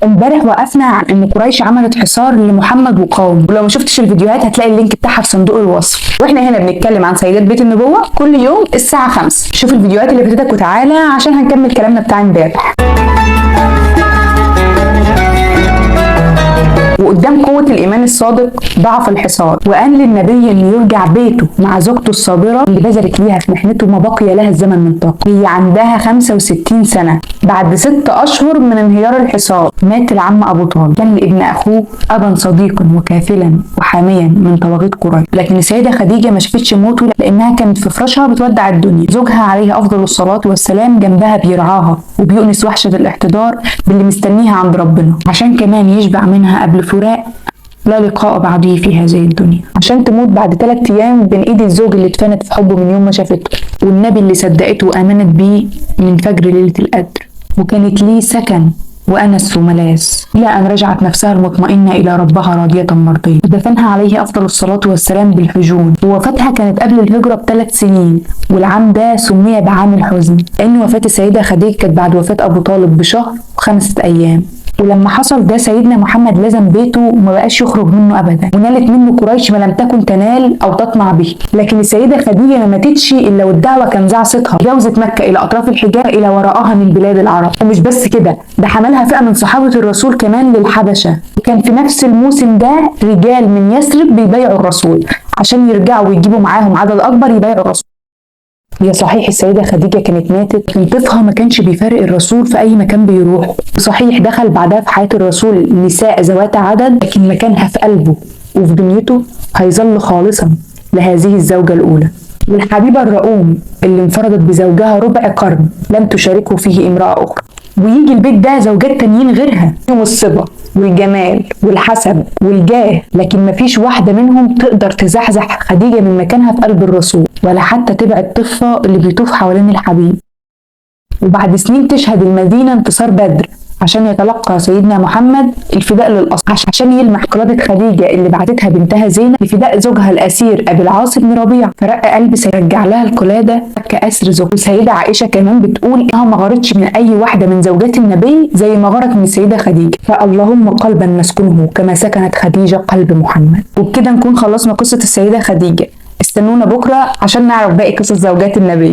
امبارح وقفنا عن ان قريش عملت حصار لمحمد وقومه، ولو ما شفتش الفيديوهات هتلاقي ال link بتاعها في صندوق الوصف. واحنا هنا بنتكلم عن سيدات بيت النبوة كل يوم الساعة 5. شوف الفيديوهات اللي فاتتك وتعالى عشان هنكمل كلامنا بتاع امبارح. وقدام قوة الإيمان الصادق ضعف الحصار، وقال للنبي إنه يرجع بيته مع زوجته الصابرة اللي بذلت ليها في محنته ما بقي لها الزمن من طاقة. هي عندها 65 سنة. بعد 6 أشهر من انهيار الحصار مات العم أبو طالب، كان لابن أخوه أبا صديقا وكافلا وحاميا من طواغيت قريش. لكن السيدة خديجة ما شافتش موته لأنها كانت في فراشها بتودع الدنيا. زوجها عليه أفضل الصلاة والسلام جنبها بيرعاها وبيؤنس وحشة الاحتضار باللي مستنيها عند ربنا، عشان كمان يشبع منها قبل فراق لا لقاء بعده في هذه الدنيا، عشان تموت بعد 3 أيام بين ايد الزوج اللي اتفنت في حبه من يوم ما شافته، والنبي اللي صدقته وامنت بيه من فجر ليلة القدر، وكانت ليه سكن وأنس وملاذ، إلى أن رجعت نفسها المطمئنة إلى ربها راضية مرضية. ودفنها عليه أفضل الصلاة والسلام بالحجون. ووفاتها كانت قبل الهجرة ب3 سنين، والعام ده سمي بعام الحزن، لأن وفاة السيدة خديجة كانت بعد وفاة أبو طالب بشهر و5 أيام. ولما حصل ده سيدنا محمد لزم بيته وما بقاش يخرج منه ابدا، ونالت منه قريش ما لم تكن تنال او تطمع به. لكن السيدة خديجة ما ماتتش الا والدعوة كان زع صيتها، جوزت مكة الى اطراف الحجاز الى وراءها من بلاد العرب. ومش بس كده، ده حملها فئة من صحابه الرسول كمان للحبشه. وكان في نفس الموسم ده رجال من يثرب بيبايعوا الرسول عشان يرجعوا ويجيبوا معاهم عدد اكبر يبايعوا الرسول. هي صحيح السيدة خديجة كانت ماتت، لكن طفها ما كانش بيفارق الرسول في أي مكان بيروح. صحيح دخل بعدها في حياة الرسول نساء ذوات عدد، لكن مكانها في قلبه وفي دنيته هيظل خالصا لهذه الزوجة الأولى. والحبيبة الرؤوم اللي انفردت بزوجها ربع قرن لم تشاركه فيه امرأة أخرى. ويجي البيت ده زوجات تانيين غيرها، فيهم الصبا والجمال والحسب والجاه، لكن مفيش واحدة منهم تقدر تزحزح خديجة من مكانها في قلب الرسول، ولا حتى تبعد طفة اللي بيطوف حوالين الحبيب. وبعد سنين تشهد المدينة انتصار بدر عشان يتلقى سيدنا محمد الفداء للأصل، عشان يلمح قلادة خديجة اللي بعتتها بنتها زينب لفداء زوجها الأسير أبي العاص بن ربيع. فرق قلب سيرجع لها القلادة كأسر زوجها. والسيدة عائشة كمان بتقول إنها ما غارتش من أي واحدة من زوجات النبي زي ما غارت من السيدة خديجة، فاللهم قلبا نسكنه كما سكنت خديجة قلب محمد. وبكده نكون خلصنا قصة السيدة خديجة. استنونا بكرة عشان نعرف باقي قصص زوجات النبي.